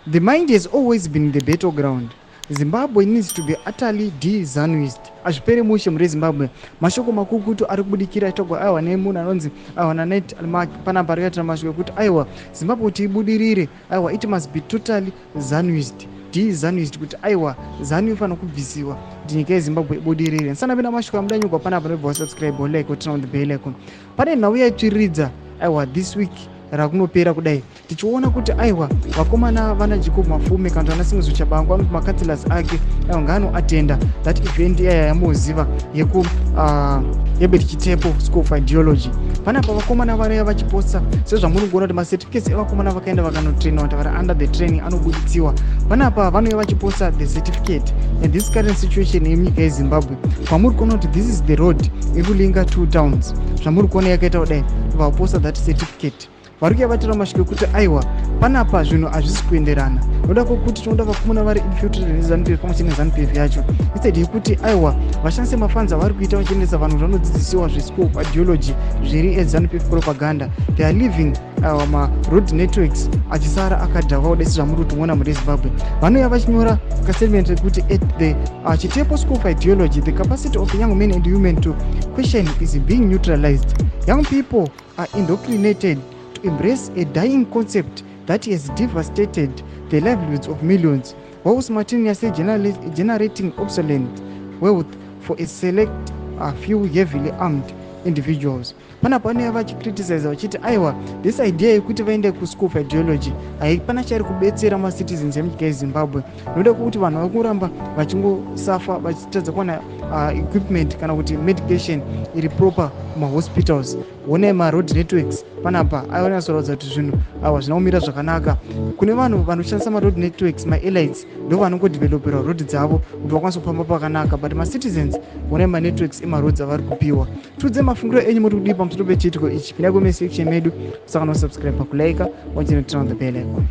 The mind has always been the battleground. Zimbabwe needs to be utterly de-Zanuist. Hazvipere mushe muri Zimbabwe. Mashoko makukutu ari kubudikira aitogwa aiwa nemunhu anonzi aiwa naNet Mark panapa ari kuitira mashoko ekuti aiwa Zimbabwe kuti ibudirire aiwa it must be totally Zanuist. De-Zanuist kuti aiwa Zanu inofanira kubvisiwa kuti nyika yeZimbabwe ibudirire. Ndisana pinda mashoko amuda nyugwa panapa ndobva wasubscribe, like, turn on the bell icon. Pane nhau yaitsviriridza aiwa this week rakunopera kudai, tichiona kuti aiwa vakomana vana Jacob Mafume kana kuti vana Simuzo Chabangu anoti macouncillors ake aiwa ngaanoatenda that event iyaya yamuziva yeku yeHerbert Chitepo School of Ideology. Panapa vakomana varaiva vachiposta sezvamuri kuona kuti macertificates evakomana vakaenda vakanotrainwa kuti vari under the training anobuditsiwa. Panapa vanouya vachiposta the certificate and this current situation yemunyika yeZimbabwe, kwamuri kuona kuti this is the road iri kulinka two towns. Zvamuri kuona yakaita kudai, vaposta that certificate, vari kuya vatira mashoko ekuti aiwa panapa zvinhu hazvisi kuenderana noda kwokuti tinoda vakomana vari infiltrated neZANU PF pamwe chete neZANU PF yacho, instead yekuti aiwa vashandise mafunds avari kuita vachiendesa vanhu vanodzidzisiwa zveschool of ideology zviri eZANU PF propaganda. They are leaving aiwa maroad networks achisara akadhakwa kudai sezvamuri kutoona muri Zimbabwe. Vanouya vachinyora kastatement rekuti at the Chitepo School of Ideology, the capacity of young men and women to question is being neutralized. Young people are indoctrinated to embrace a dying concept that has devastated the livelihoods of millions while simultaneously generating obsolete wealth for a select few heavily armed individuals. Panapa vanouya vachicriticize vachiti aiwa this idea yekuti vaende kuschool of ideology haipana chairi kubetsera macitizens emunyika yeZimbabwe, noda kwekuti vanhu vari kuramba vachingosafa vachitadza kuwana equipment kana kuti medication iri proper kumahospitals. Honai maroad networks panapa aionyatsoratidza kuti zvinhu aiwa zvina kumira zvakanaka. Kune vanhu vanoshandisa maroad networks, maelites ndo vanongodeveloperwa road dzavo kuti vakwanise kufamba pakanaka, but macitizens, honai manetworks emaroads avari kupiwa. Tiudze mafungiro enyu, muri kudii pamusoro pechiitiko ichi? Pinda comment section medu, saka nosubscribe, pakulike, wachinoturn on the bell icon.